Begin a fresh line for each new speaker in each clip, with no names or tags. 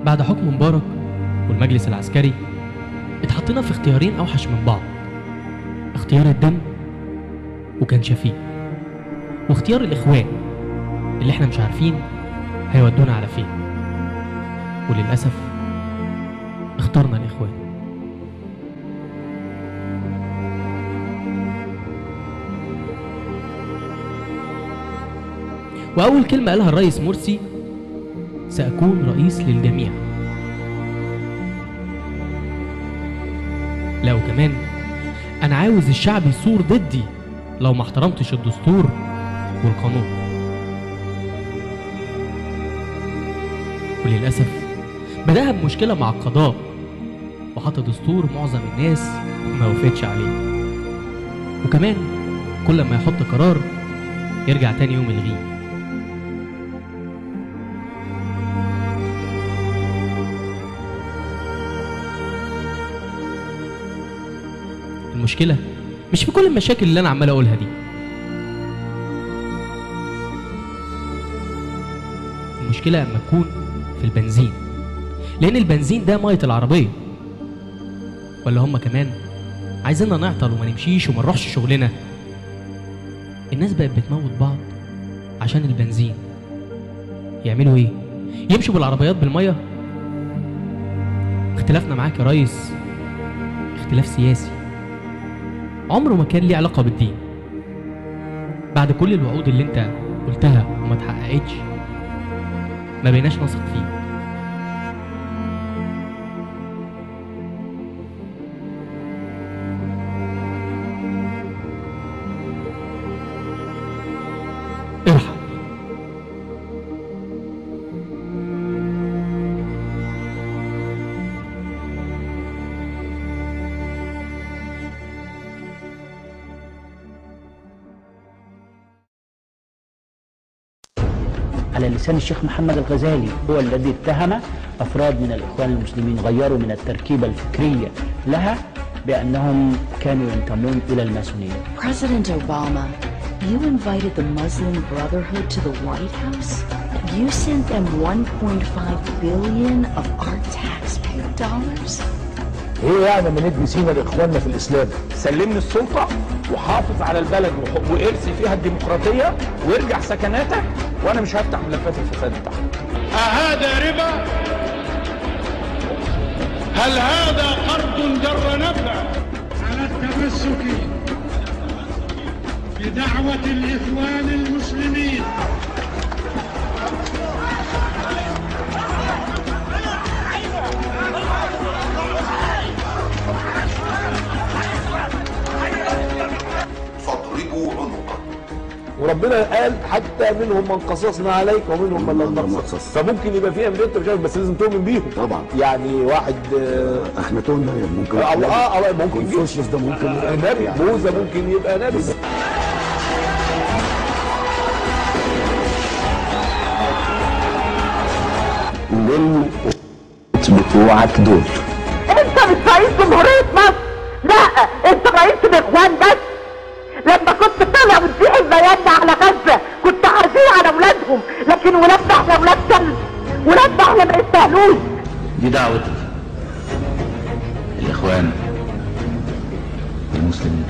بعد حكم مبارك والمجلس العسكري اتحطينا في اختيارين أوحش من بعض، اختيار الدم وكان شفيق، واختيار الإخوان اللي احنا مش عارفين هيودونا على فين، وللأسف اخترنا الإخوان. وأول كلمة قالها الرئيس مرسي: سأكون رئيس للجميع. لا وكمان أنا عاوز الشعب يثور ضدي لو ما احترمتش الدستور والقانون. وللأسف بدأها بمشكلة مع القضاء، وحط دستور معظم الناس ما وافقتش عليه، وكمان كل ما يحط قرار يرجع تاني يوم يلغيه. المشكلة مش في كل المشاكل اللي أنا عمال أقولها دي، المشكلة أما تكون في البنزين، لأن البنزين ده مية العربية. ولا هم كمان عايزيننا نعطل وما نمشيش وما نروحش شغلنا؟ الناس بقت بتموت بعض عشان البنزين. يعملوا إيه؟ يمشوا بالعربيات بالمية؟ اختلافنا معاك يا ريس اختلاف سياسي عمره ما كان ليه علاقة بالدين. بعد كل الوعود اللي انت قلتها وما اتحققتش، ما بقيناش نثق فيك. ارحم.
على لسان الشيخ محمد الغزالي، هو الذي اتهم أفراد من الإخوان المسلمين غيروا من التركيبة الفكرية لها بأنهم كانوا ينتمون إلى الماسونية.
President Obama, you invited the Muslim Brotherhood to the White House? You sent them 1.5 billion of our taxpayer dollars?
ايه يعني ما ندي سينا لاخواننا في الاسلام؟
سلمني السلطة وحافظ على البلد وارسي فيها الديمقراطية وارجع سكناتك، وانا مش هفتح ملفات الفساد بتاعتك.
أهذا ربا؟ هل هذا قرض جر نفع؟ على التمسك بدعوة الإخوان المسلمين.
فاضربوا عنقه.
وربنا قال حتى منهم من قصصنا عليك ومنهم من لم نقصص، فممكن يبقى في انبياء انت مش عارف، بس لازم تؤمن بيهم
طبعا.
يعني واحد
اخناتون ده ممكن،
ممكن
كونفوشيوس ده ممكن
يبقى نبي، يعني موسى ممكن يبقى نبي.
بتوعك دول
انت مش رئيس جمهورية مصر، لا انت رئيس الاخوان بس. لما كنت طالع وتبيع البيان على غزة كنت حزين على ولادهم، لكن ولادنا احنا ولاد كلب، ولادنا احنا ما يستاهلوش.
دي دعوة الإخوان المسلمين.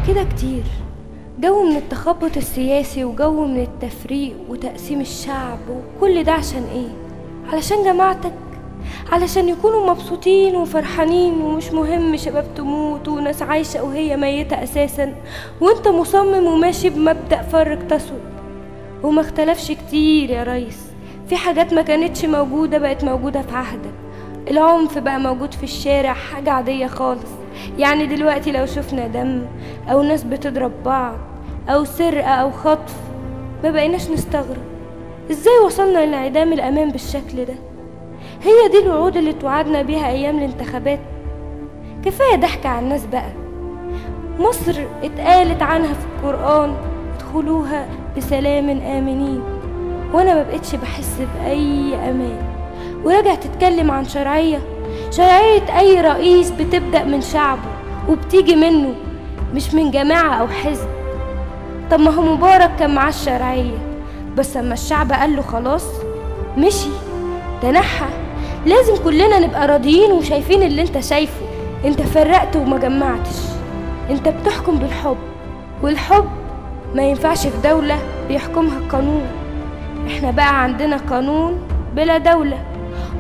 كده كتير جو من التخبط السياسي وجو من التفريق وتقسيم الشعب، وكل ده عشان ايه؟ علشان جماعتك، علشان يكونوا مبسوطين وفرحانين، ومش مهم شباب تموت وناس عايشة وهي ميتة اساسا، وانت مصمم وماشي بمبدأ فرق تسد. وما اختلفش كتير يا ريس، في حاجات ما كانتش موجودة بقت موجودة في عهدك. العنف بقى موجود في الشارع، حاجة عادية خالص. يعني دلوقتي لو شفنا دم او ناس بتضرب بعض او سرقة او خطف ما بقيناش نستغرب. ازاي وصلنا لانعدام الامان بالشكل ده؟ هي دي الوعود اللي توعدنا بيها ايام الانتخابات؟ كفاية ضحك على الناس بقى. مصر اتقالت عنها في القرآن ادخلوها بسلام آمنين، وانا ما بقتش بحس بأي امان، وراجع تتكلم عن شرعية. شرعية أي رئيس بتبدأ من شعبه وبتيجي منه، مش من جماعة أو حزب. طب ما هو مبارك كان معاه الشرعية، بس لما الشعب قال له خلاص مشي تنحى. لازم كلنا نبقى راضيين وشايفين اللي انت شايفه. انت فرقت وما جمعتش، انت بتحكم بالحب، والحب ما ينفعش في دولة بيحكمها القانون. احنا بقى عندنا قانون بلا دولة،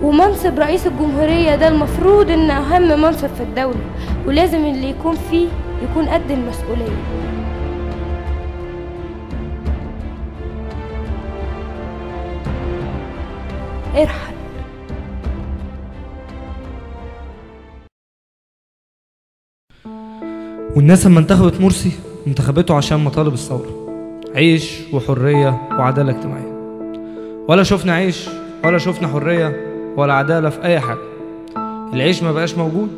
ومنصب رئيس الجمهورية ده المفروض ان اهم منصب في الدولة، ولازم اللي يكون فيه يكون قد المسؤولية. ارحل.
والناس لما انتخبت مرسي انتخبته عشان مطالب الثورة، عيش وحرية وعدالة اجتماعية. ولا شفنا عيش ولا شفنا حرية ولا عدالة في أي حاجة. العيش ما بقاش موجود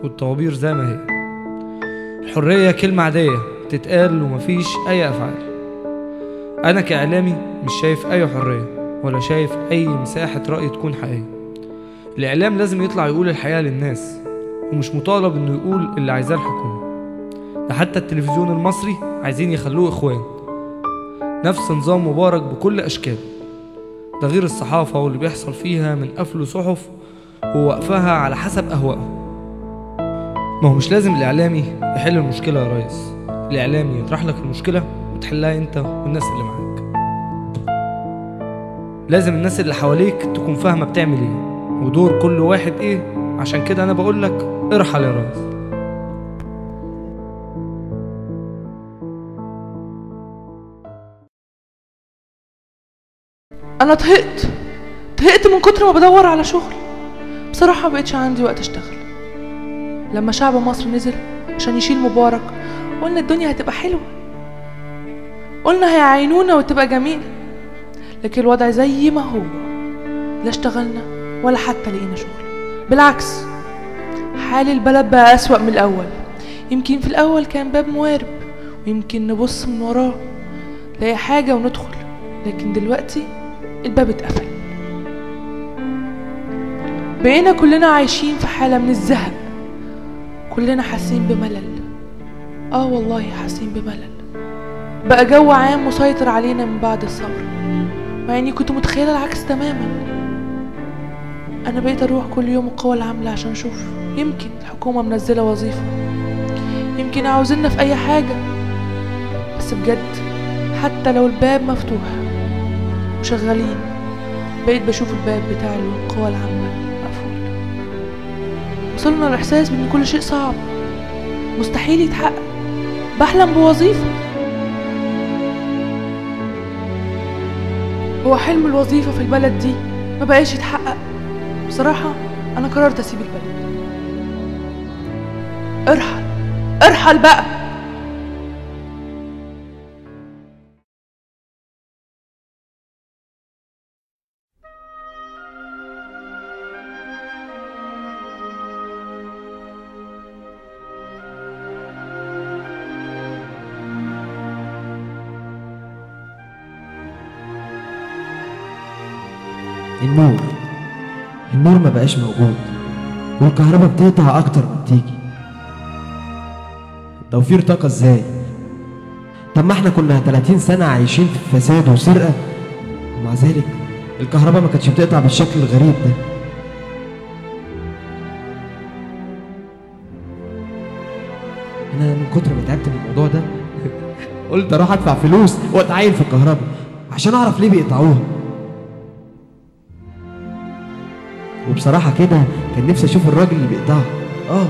والطوابير زي ما هي. الحرية كلمة عادية تتقال ومفيش أي أفعال. أنا كإعلامي مش شايف أي حرية ولا شايف أي مساحة رأي تكون حقيقية. الإعلام لازم يطلع يقول الحقيقة للناس، ومش مطالب إنه يقول اللي عايزاه الحكومة. ده حتى التلفزيون المصري عايزين يخلوه إخوان، نفس نظام مبارك بكل أشكاله. ده غير الصحافة واللي بيحصل فيها من قفل صحف ووقفها على حسب أهوائهم. ما هو مش لازم الإعلامي يحل المشكلة يا ريس، الإعلامي يطرح لك المشكلة وتحلها أنت والناس اللي معاك. لازم الناس اللي حواليك تكون فاهمة بتعمل إيه ودور كل واحد إيه. عشان كده أنا بقولك ارحل يا ريس.
أنا طهقت من كتر ما بدور على شغل. بصراحة مبقتش عندي وقت أشتغل. لما شعب مصر نزل عشان يشيل مبارك قلنا الدنيا هتبقى حلوة، قلنا هيعينونا وتبقى جميلة، لكن الوضع زي ما هو، لا اشتغلنا ولا حتى لقينا شغل. بالعكس حال البلد بقى أسوأ من الأول. يمكن في الأول كان باب موارب ويمكن نبص من وراه نلاقي حاجة وندخل، لكن دلوقتي الباب اتقفل. بقينا كلنا عايشين في حالة من الزهق، كلنا حاسين بملل. والله حاسين بملل. بقى جو عام مسيطر علينا من بعد الثورة، مع اني كنت متخيلة العكس تماما. انا بقيت اروح كل يوم القوى العاملة عشان اشوف يمكن الحكومة منزلة وظيفة، يمكن عاوزيننا في اي حاجة. بس بجد حتى لو الباب مفتوح وشغالين بقيت بشوف الباب بتاع القوى العاملة مقفول. وصلنا لإحساس بإن كل شيء صعب مستحيل يتحقق. بحلم بوظيفة، هو حلم الوظيفة في البلد دي ما بقاش يتحقق. بصراحة أنا قررت أسيب البلد. ارحل ارحل بقى.
النور ما بقاش موجود، والكهرباء بتقطع اكتر ما بتيجي. توفير طاقة ازاي؟ طب ما احنا كنا 30 سنة عايشين في فساد وسرقة، ومع ذلك الكهرباء ما كانتش بتقطع بالشكل الغريب ده. انا من كتر ما تعبت من الموضوع ده قلت اروح ادفع فلوس واتعين في الكهرباء عشان اعرف ليه بيقطعوها. وبصراحة كده كان نفسي اشوف الراجل اللي بيقطعها،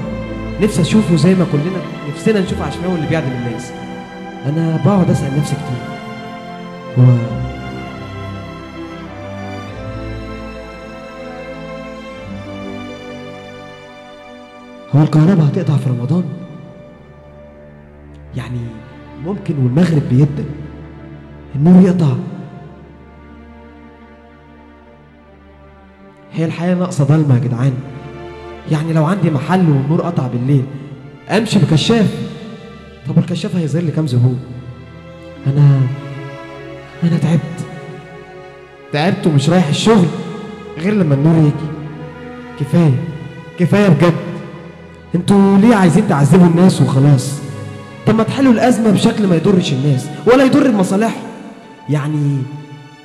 نفسي اشوفه زي ما كلنا نفسنا نشوف عشماوي اللي بيعدم الناس. انا بقعد اسأل نفسي كتير، هو الكهرباء هتقطع في رمضان؟ يعني ممكن والمغرب بيبدأ النور يقطع. هي الحياة ناقصة ضلمة يا جدعان. يعني لو عندي محل والنور قطع بالليل امشي بكشاف، طب الكشاف هيظهر لي كام زبون؟ انا تعبت ومش رايح الشغل غير لما النور يجي. كفاية كفاية بجد. انتوا ليه عايزين تعذبوا الناس وخلاص؟ طب ما تحلوا الأزمة بشكل ما يضرش الناس ولا يضر بمصالحهم. يعني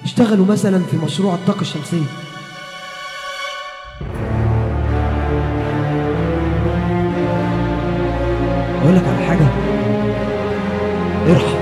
اشتغلوا مثلا في مشروع الطاقة الشمسية. أقول لك على حاجة، ارحم.